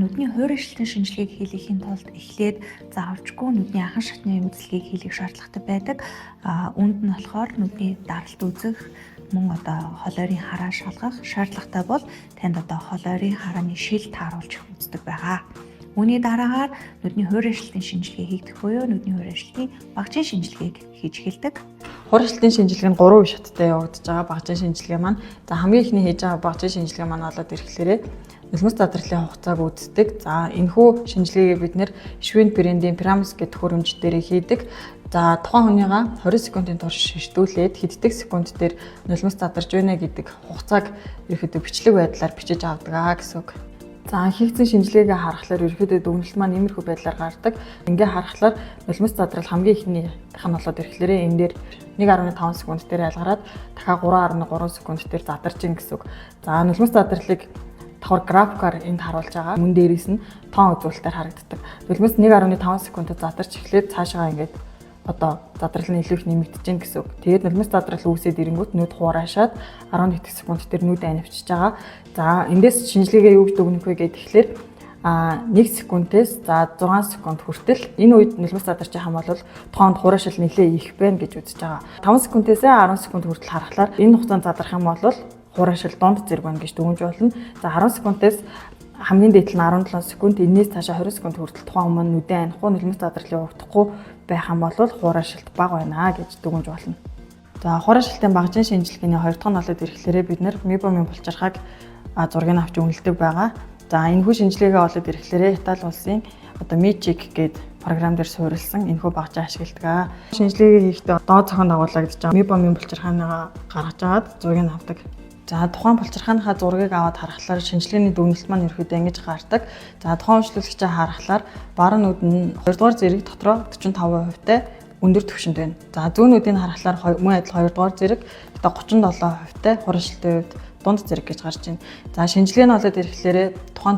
Нүдний хуурайшилтын шинжилгээг хийлгэхийн тулд эхлээд заавчгүй нүдний анхан шатны үзлэгийг хийлгэх шаардлагатай байдаг. Үүнд нь болохоор нүдний даралт үзэх, мөн одоо холойрын хараа шалгах шаардлагатай бол танд одоо холойрын харааны шил тааруулж үздэг байгаа. Үүний дараагаар нүдний хуурайшилтын шинжилгээ хийгдэх буюу нүдний хуурайшилтын багжийн шинжилгээг хийж эхэлдэг. Хуурайшилтын шинжилгээ нь 3 үе шаттай явагдаж байгаа багжийн шинжилгээ маань. За, хамгийн эхний хийж байгаа багжийн шинжилгээ маань болоод ирэхлээрээ нулимс задарлын хугацааг үздэг. За, энэхүү шинжилгээг бид нэр Schwind брендийн Pyramis гэх төхөөрөмж дээр хийдэг. За, тухайн хүнийгаа 20 секундын турш шиштүүлээд хэддэг секунд дээр нулимс задарч байна гэдэг хугацааг ерөөхдөө бичлэг байдлаар бичиж авдаг аа гэсэн үг. За, хийгдсэн шинжилгээгээ харахлаар ерөөхдөө дүгнэлт маань иймэрхүү байдлаар гардаг. Ингээ харахлаар нулимс задрал хамгийн эхнийх нь болоод ирэхлээрээ энэ дээр 1.5 секунд дээр ялгараад дахиад 3.3 секунд дээр задарч ин гэсэн үг. За, нулимс задарлыг давхар графикаар энд харуулж байгаа. Мөн дээрээс нь тоон үзүүлэлтээр харагддаг. Нулимс 1.5 секундэд задарч эхлээд цаашаа ингээд одоо задрал нь илүү их нэмэгдэж гин гэсэн үг. Тэгээд нулимс задрал үүсээд ирэнгүүт нүд хуурайшаад 11 секунд дээр нүд анивчиж байгаа. За, эндээс шинжилгээгээ юу гэж дүгнэх вэ гэхээр 1 секундээс за 6 секунд хүртэл энэ үед нулимс задарч байгаа юм бол тухайд хуурайшил нэлээ их байна гэж үзэж байгаа. 5 секундээс 10 секунд хүртэл харахлаар энэ хугацаанд задрах юм бол хуурайшил дунд зэрэг байна гэж дүгнж болно. За, 10 секундээс хамгийн дээд нь 17 секунд, энээс цаашаа 20 секунд хүртэл тухайн хүмүүс нүдэн анихгүй, нулимс задрал явагдахгүй байх юм бол хуурайшилт бага байна гэж дүгнж болно. За, хуурайшилтын багжийн шинжилгээний хоёр дахь нь болоод ирэхлээрээ бид нэр мебомын булчирхайг зургийг авч үнэлдэг байгаа. За, энэхүү шинжилгээгээ олоод ирэхлээрээ Итали улсын одоо Мичик гээд програм дээр суурилсан энэхүү багжаа ашигладаг. Шинжилгээгээ хийхдээ доод цохон дагуулагдаж байгаа мебомын булчирхайгаа гаргаж аваад зургийг авдаг. За, тухайн булчирхааныхаа зургийг аваад харахлаар шинжилгээний дүгнэлт маань ерөөхдөө ингэж гардаг. За, тухайн үйлчлүүлэгчээ харахлаар баруун нүд нь 2 дугаар зэрэг дотроо 45% тай өндөр түвшинд байна. За, зүүн нүдийг харахлаар мөн адил 2 дугаар зэрэг одоо 37% тай хуурайшилтын хувьд дунд зэрэг гэж гарч байна. За, шинжилгээ нь болоод ирэхлээрээ тухайн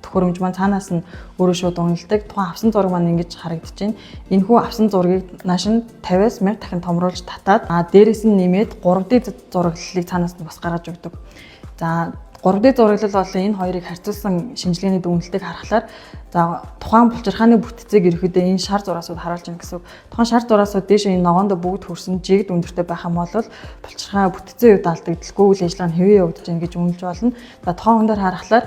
төхөөрөмж маань цаанаас нь өөрөө шууд үнэлдэг. Тухайн авсан зураг маань ингэж харагдаж байна. Энэхүү авсан зургийг нааш нь 50-аас 1000 дахин томруулж татаад дээрээс нь нэмээд 3D зураглалыг цаанаас нь бас гаргаж өгдөг. За, 3D зураглал болон энэ хоёрыг харьцуулсан шинжилгээний дүгнэлтийг харахлаар за тухайн булчирхааны бүтцийг ерөөхдөө энэ шар зураасууд харуулж байна гэсэн үг. Тухайн шар зураасууд дээш энэ ногоондоо бүгд хөрсөн жигд өндөртэй байх юм бол булчирхаа бүтцийн хувьд алдагдaltaгүй, үйл ажиллагаа нь хэвээ явагдаж байна гэж үнэлж болно. За, тухайн хүн дээр харахлаар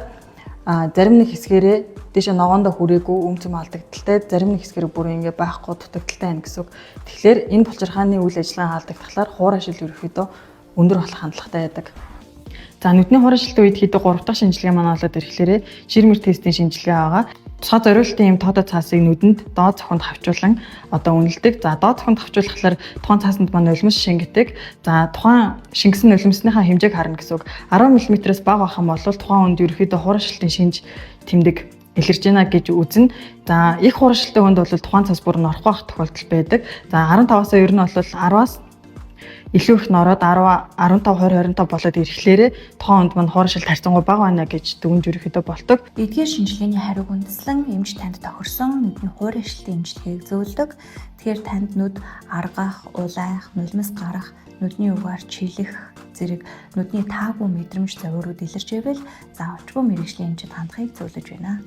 зарим нэг хэсгээрээ дээшээ ногоондоо хүрээгүй өмцөм алдагдaltaй, зарим нэг хэсгээрээ бүр ингээ байхгүй дутагдaltaй байна гэсэн үг. Тэгэхээр энэ булчирхааны үйл ажиллагаа алдагдахлаар хуурайшил ерөөхдөө өндөр болох хандлагатай байдаг. За, нүдний хуурайшилтын үед хийдэг 3 дахь шинжилгээ маань болоод ирэхлээрээ Ширмер тестийн шинжилгээ байгаа. Тусгай зориултын ийм тоодой цаасыг нүдэнд доод цохонд хавчуулан одоо үнэлдэг. За, доод цохонд хавчуулахлаар тухайн цаасанд маань нулимс шингэдэг. За, тухайн шингэсэн нулимсныхаа хэмжээг харна гэсэн үг. 10 мм-ээс бага байх юм бол тухайн хүнд ерөөхдөө хуурайшилтын шинж тэмдэг илэрж байна гэж үзнэ. За, их хуурайшилтай хүнд бол тухайн цаас бүр норохгүй байх тохиолдол байдаг. За, 15-аас ер нь бол 10-аас илүү их нороод 10, 15, 20, 25 болоод ирэхлээрээ тухайн хүнд маань хуурайшилт харьцангуй бага байна гэж дүгнж ерөөхдөө болдог. Эдгээр шинжилгээний хариуг үндэслэн эмч танд тохирсон нүдний хуурайшилтын эмчилгээг зөвлөдөг. Тэгэхээр танд нүд аргах, улайх, нулимс гарах, нүдний угаар чилэх зэрэг нүдний таагүй мэдрэмж зовиурууд илэрч байвал заавчгүй мэргэжлийн эмчид хандахыг зөвлөж байна.